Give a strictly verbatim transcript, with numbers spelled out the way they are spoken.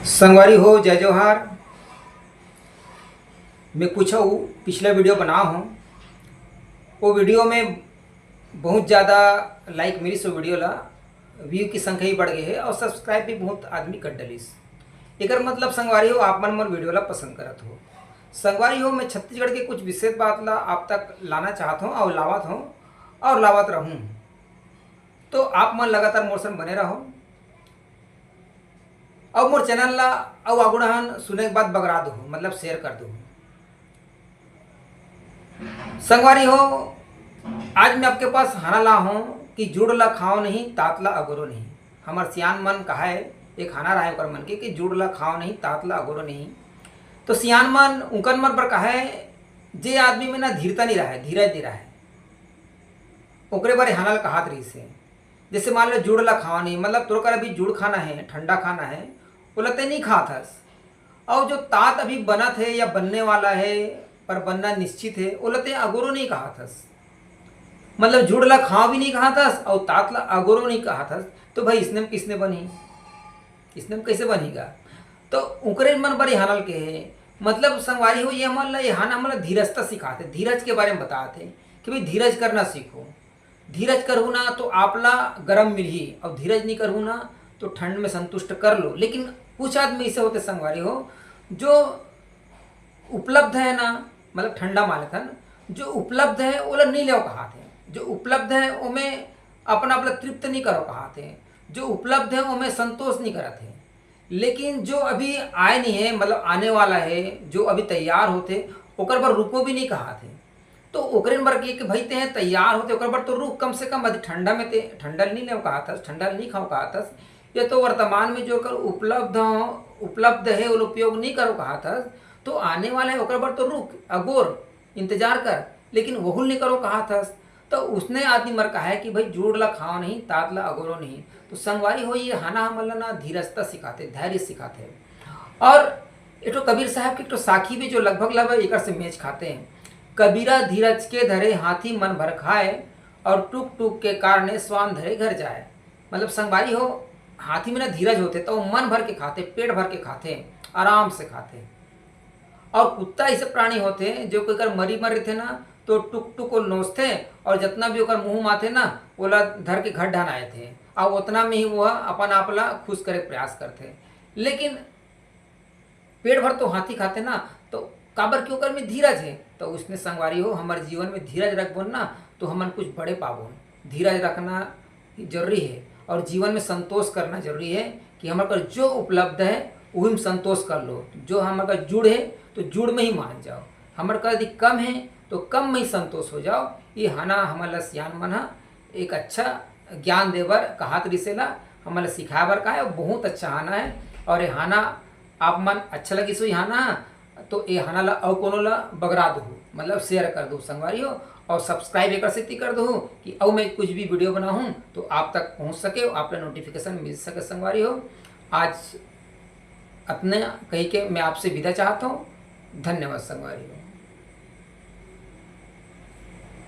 संगवारी हो, जय जोहार। मैं कुछ अउ पिछला वीडियो बना हूँ, वो वीडियो में बहुत ज़्यादा लाइक मिलिस, वो वीडियो ला व्यू की संख्या भी बढ़ गई है और सब्सक्राइब भी बहुत आदमी कर डलिस। एकर मतलब संगवारी हो, आप मन मोर वीडियो ला पसंद करत हो। संगवारी हो, मैं छत्तीसगढ़ के कुछ विशेष बात ला आप तक लाना चाहत हूँ और लावत हूँ और लावत रहूँ। तो आप मन लगातार मोर संग बने रहो। अउ मोर चैनल ला अउ आगू डहन सुने के बाद बगरा दो, मतलब शेयर कर दो। संगवारी हो, आज मैं आपके पास हाना ला हूँ कि जुड़ ला खाओ नहीं, तात ला अगोरो नहीं। हमर सियान मन कहा है, एक हाना रहा है ओकर मन के कि जुड़ ला खाओ नहीं, तात ला अगोरो नहीं। तो सियान मन उनकन मन बर कहा है, जे आदमी में ना धीरता नहीं रहा है, धीरज नहीं रहा है, ओकरे बर हाना ला कहात रहिस है। जैसे मान लो जुड़ ला खाओ नहीं, मतलब तोर कर अभी जुड़ खाना है, ठंडा खाना है, ओला ते नहीं खात हस। और जो तात अभी बनत है या बनने वाला है, पर बनना निश्चित है, ओला ते अगोरो नहीं कहात हस। मतलब जुड़ ला खाओ भी नहीं कहात हस और तात ला अगोरो नहीं कहात हस, तो भाई इसने में किसने बनी, इसने में कैसे बनेगा? तो उकरे मन बर ये हाना ल के है। मतलब संगवारी हो, ये हमन ला, ये हाना हमन ला धीरजता सिखाते, धीरज के बारे में बताते कि भाई धीरज करना सीखो। धीरज करहू ना तो आप ला गरम मिलही, और धीरज नहीं करहू ना तो ठंड में संतुष्ट कर लो। लेकिन कुछ आदमी ऐसे होते संगवारी हो, जो उपलब्ध है ना, मतलब ठंडा माले था ना, जो उपलब्ध है ओला नहीं लेव कहात है, जो उपलब्ध है ओमे अपना आप ला तृप्त नहीं करो कहात है, जो उपलब्ध है ओमे संतोष नहीं करत है। लेकिन जो अभी आए नहीं है, मतलब आने वाला है, जो अभी तैयार होते, ओकर बर रुको भी नहीं कहात है। तो ओकरे बर के कि भाई ते तैयार होते, ओकर बर तो रुक, कम से कम अभी ठंडा में ते, ठंडा नहीं लेव कहात हस, ठंडा नहीं खाओ कहात हस। ये तो वर्तमान में जो ओकर उपलब्ध हो, उपलब्ध है, वो उपयोग नहीं करो कहात हस, तो आने वाला है, ओकर बर तो रुक, अगोर, इंतजार कर, लेकिन वहुल नहीं करो कहात हस। तो उसने आदमी मन बर कहा है कि भाई जुड़ ला खाओ नहीं, तात ला अगोरो नहीं। तो संगवारी हो, ये हाना हमन ला ना धीरजता सिखाते, धैर्य सिखाते। और एक ठो कबीर साहब के एक ठो साखी भी जो लगभग लगभग एकर से मेच खाते हैं। कबीरा धीरज के धरे हाथी मन भर खाए, और टूक टूक के कारणे स्वान धरे घर जाए। मतलब संगवारी हो, हाथी में ना धीरज होते तो वो मन भर के खाते, पेट भर के खाते, आराम से खाते। और कुत्ता ऐसे प्राणी होते जो कोई कर मरी मर रहिथे ना, तो टुक टुक वो नोचथे और जितना भी ओकर मुंह में आथे ना, ओला धर के घर ढहनाए थे, और उतना में ही वो अपन आप ला खुश करे के प्रयास करथे। लेकिन पेट भर तो हाथी खाथे ना, तो काबर कि ओकर में धीरज है। तो उसने संगवारी हो, हमर जीवन में धीरज रखबोन ना, तो हमन कुछ बड़े पाबोन। धीरज रखना जरूरी है और जीवन में संतोष करना जरूरी है कि हमर कर जो उपलब्ध है, वही में संतोष कर लो। जो हमर कर जुड़ है, तो जुड़ में ही मान जाओ। हमर कर यदि कम है, तो कम में ही संतोष हो जाओ। ये हाना हमर ला सियान मन हा एक अच्छा ज्ञान दे बर कहात रिसे ला, हमन ला सिखाए बर कहा है, बहुत अच्छा हाना है। और ये हाना आप मन अच्छा लगिस होही हाना, तो ये हाना ला अउ कोनो ला बगरा दहू, मतलब शेयर कर दहू संगवारी हो, और सब्सक्राइब एकर सेती कर दहू कि अउ मैं कुछ भी वीडियो बनाहूँ तो आप तक पहुँच सके, आप ला नोटिफिकेशन मिल सके संगवारी हो। आज अतने कही के मैं आपसे विदा चाहत हूँ। धन्यवाद संगवारी हो।